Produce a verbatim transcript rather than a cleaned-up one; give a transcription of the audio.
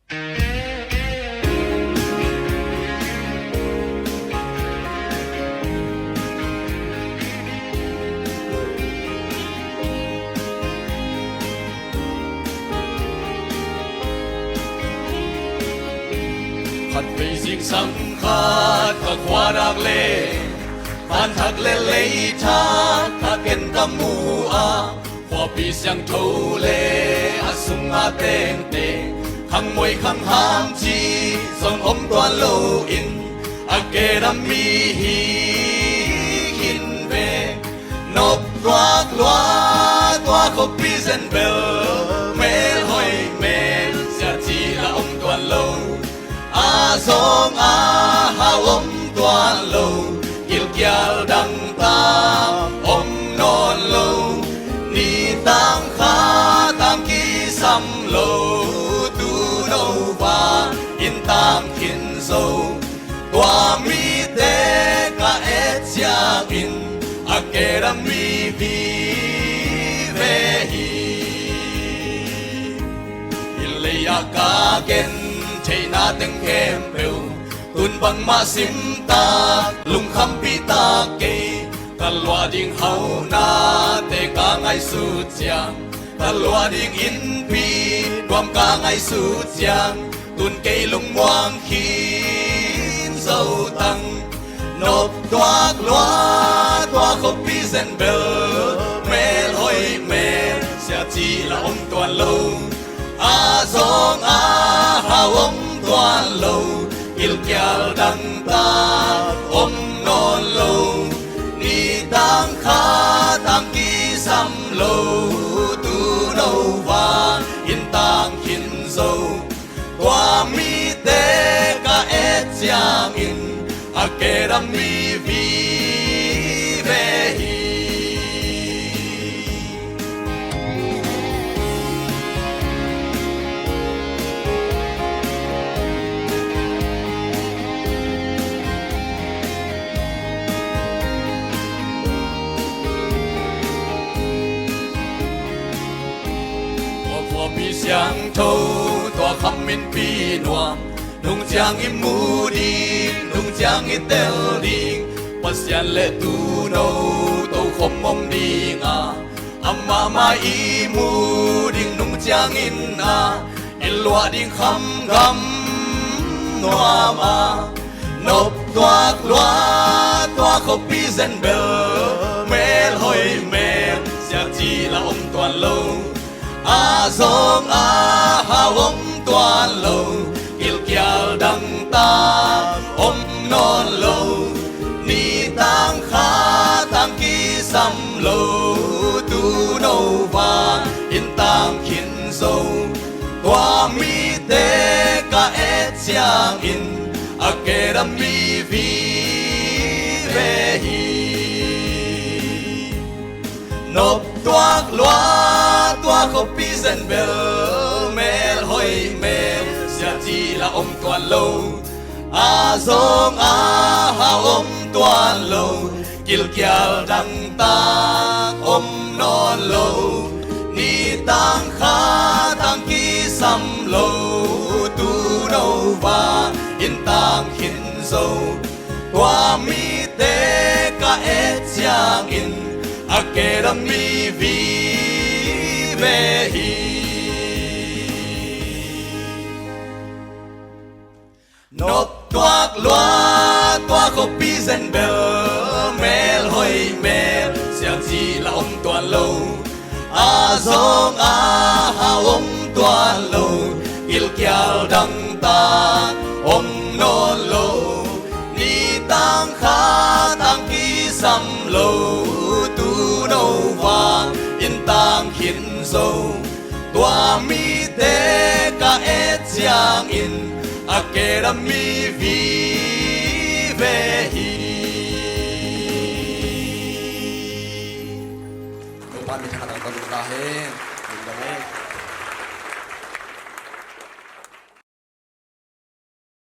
Khatvei zingsang khat ka khua dak le, van thak le lei thak khat ken ka mu a, khuapi siangtho le a sunga tengte, khangmoi khangham ci zong om tuan loin, a kedam mi hi khin ve. Nop tuak lua tua khuapi zen bel, mel hoih mel sia ci la om tuan lo. A zong a hau om tuan lo, gilkial dang tam om nawn lo. Ni tang kha tang kisam lo, tu no va in tang khin zo. Tua mite ka et ciangin a kedam mi vive hi. Hi lei a ka gen theihna teng khempeuh, tun bangmah simtak, lungkhampi tak kei. Ka luah ding haunate ka ngaihsut ciang, ka luah ding innpi nuam ka ngaihsut ciang, tun kei lungmuang khin zo tang. Nop tuak lua tua khuapi zen bel, mel hoih mel sia ci la om tuan lo. A zong a hau om tuan lo, gilkial dang tak om nawn lo. Ni tang kha tang kisam lo, tu no va in tang khin zo. Tua mite ka et ciangin a kedam mi vive hi. Tua khuapi siangtho, tua kham innpi nuam, nung ciang i mu ding, nung ciang i tel ding, Pasian le tu no tokhom om ding a, amah mah i mu ding nung ciangin a, i luah ding kham gam nuam a. Nop tuak lua tua khuapi zen bel, mel hoih mel sia ci la om tuan lo. A zong a hau om tuan lo, gilkial dang tak om nawn lo. Ni tang kha tang kisam lo, tu no va in tang khin zo. Tua mite ka et ciangin a kedam mi vive hi. Nop tuak lua tua khuapi zen bel, mel hoih mel sia ci la om tuan lo. A zong a hau om tuan lo, gilkial dang tak om nawn lo. Ni tang kha tang kisam lo, tu no va in tang khin zo. Tua mite ka et ciangin a kedam mi vive hi. Nop tuak lua tua khuapi zen bel, mel hoih mel sia ci la om tuan lo. A zong a hau om tuan lo, gilkial dang tak om nawn lo. Ni tang kha tang kisam lo, tu no va in tang khin zo. Tua mite ka et ciangin a kedam mi vive hi. Topa min thang a dang ta hen.